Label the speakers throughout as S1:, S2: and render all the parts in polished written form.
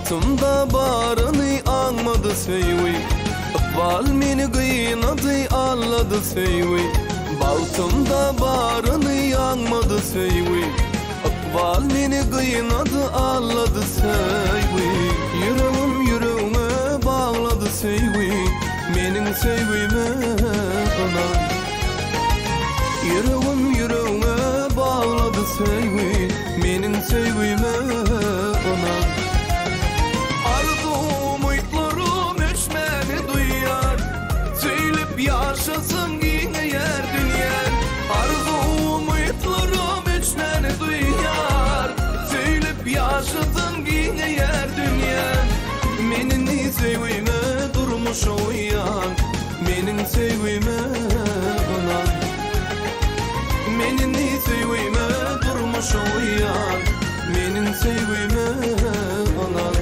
S1: Bagtymda baryny aňmady söýgi Ykbal meni gynady allady söýgi Bagtymda baryny aňmady söýgi Ykbal meni gynady allady söýgi Ýüregim ýüregňe baglady söýgi Meniň söýgime ynan Ýüregim ýüregňe baglady söýgi Meniň söýgime ynan Arzuw-umytlarym öçmäni duýýar Söýlüp ýaşasam giňeýär dünýäm Arzuw-umytlarym öçmäni duýýar Söýlüp ýaşasam giňeýär dünýäm Meniň söýgime durmuşa uýan Meniň söýgime ynan Meniň söýgime durmuşa uýan Meniň söýgime ynan.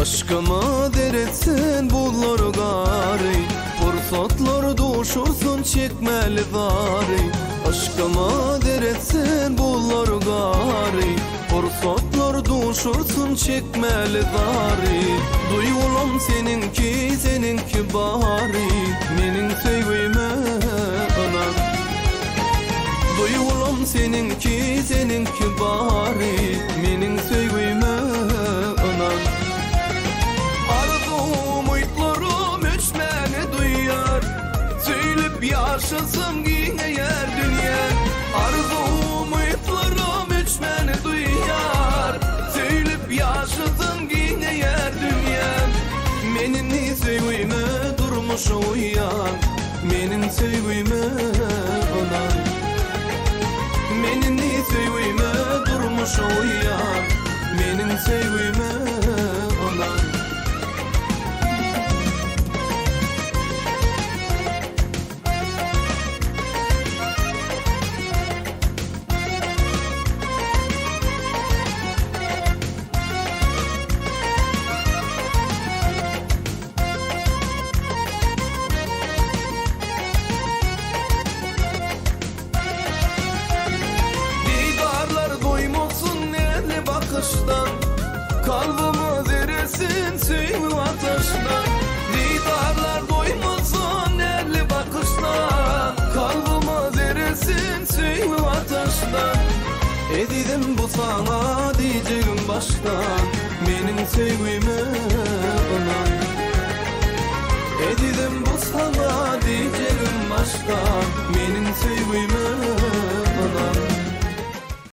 S1: Yşkyma deretsin buzlary gary, Pursatlar duşursun çekmeli zary. Yşkyma deretsin buzlary gary, Pursatlar duşursun çekmeli zary. Duýgulam seniňki, seniňki bary, Meniň söýgime ynan. Duýgulam seniňki, seniňki bary, Meniň söýgime ynan. Arzuw-umytlarym öçmäni duýýar, Söýlüp ýaşasam giňeýär dünýäm. Arzuw-umytlarym öçmäni duýýar, Söýlüp ýaşasam giňeýär dünýäm. Meniň söýgime durmuşa uýan, Meniň söýgime ynan. Meniň söýgime durmuşa uýan, Meniň söýgime ynan. Didarlar doýmasyn näzli bakyşdan, Kalbymyz eresin söýgi ataşdan. Didarlar doýmasyn näzli bakyşdan, Kalbymyz eresin söýgi ataşdan. Ezizim bu saňa diýjegim başdan, Meniň söýgime ynan. Ezizim bu saňa diýjegim başdan, Meniň söýgime.